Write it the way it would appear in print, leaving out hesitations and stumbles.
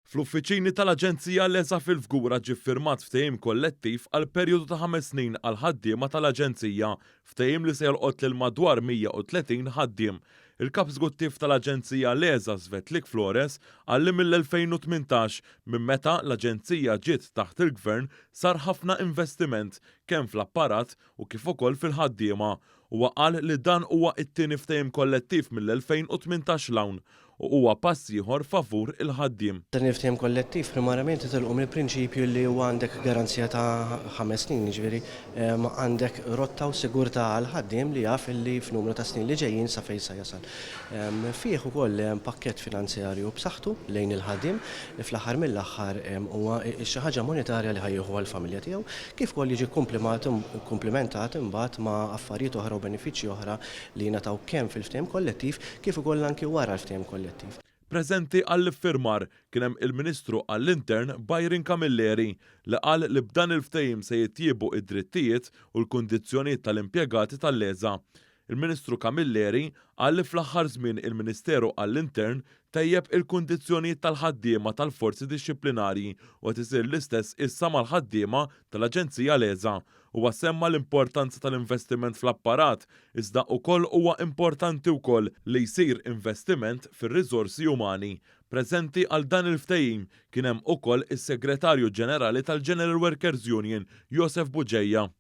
Fl-uffiċini tal-Aġenzija LESA fil-Fgura ġie ffirmat ftehim kollettiv għal perjodu ta' 5 snin għall-ħaddiema tal-Aġenzija, ftehim li se jolqot lil madwar 130 ħaddiem. Il-kap eżekuttiv tal-Aġenzija LESA, Svetlik Flores, qal li mill-2018, minn meta l-Aġenzija ġiet taħt il-Gvern, sar ħafna investiment kemm fl-apparat u kif ukoll fil-ħaddiema. Huwa qal li dan huwa t-tieni ftehim kollettiv mill-2018 'l hawn u huwa pass ieħor favur il-ħaddiem. Dan il-ftehim kollettiv primarjament titilqu mill-prinċipju li huwa għandek garanzija ta' 5 snin, jiġifieri għandek rotta u sigurtà għal ħaddiem li jaf li f'numru ta' snin li ġejjin sa fejn sa jasal. Fih ukoll pakkett finanzjarju b'saħħtu lejn il-ħaddiem li fl-aħħar mill-aħħar huwa xi ħaġa monetarja li ħa jieħu għall-familja tiegħu, kif ukoll jiġi komplementat imbagħad ma' affarijiet oħra u benefiċċji oħra li jingħataw kemm fil-ftehim kollettiv kif ukoll anki wara l-ftehim kollettiv. Preżenti għall-iffirmar kien hemm il-Ministru għall-Intern Byron Camilleri, li qal li b'dan il-ftehim se jitjiebu id-drittijiet u l-kundizzjonijiet tal-impjegati tal-LESA. Il-Ministru Camilleri qal li fl-aħħar żmien il-Ministeru għall-Intern tejjeb il-kundizzjonijiet tal-ħaddiema tal-forzi dixxiplinarji u qed isir l-istess issa mal-ħaddiema tal-Aġenzija LESA. Huwa semma l-importanza tal-investiment fl-apparat, iżda wkoll huwa importanti wkoll li jsir investiment fir-riżorsi umani. Preżenti għal dan il-ftehim kien hemm ukoll is-Segretarju Ġenerali tal-General Workers Union, Josef Bugeja.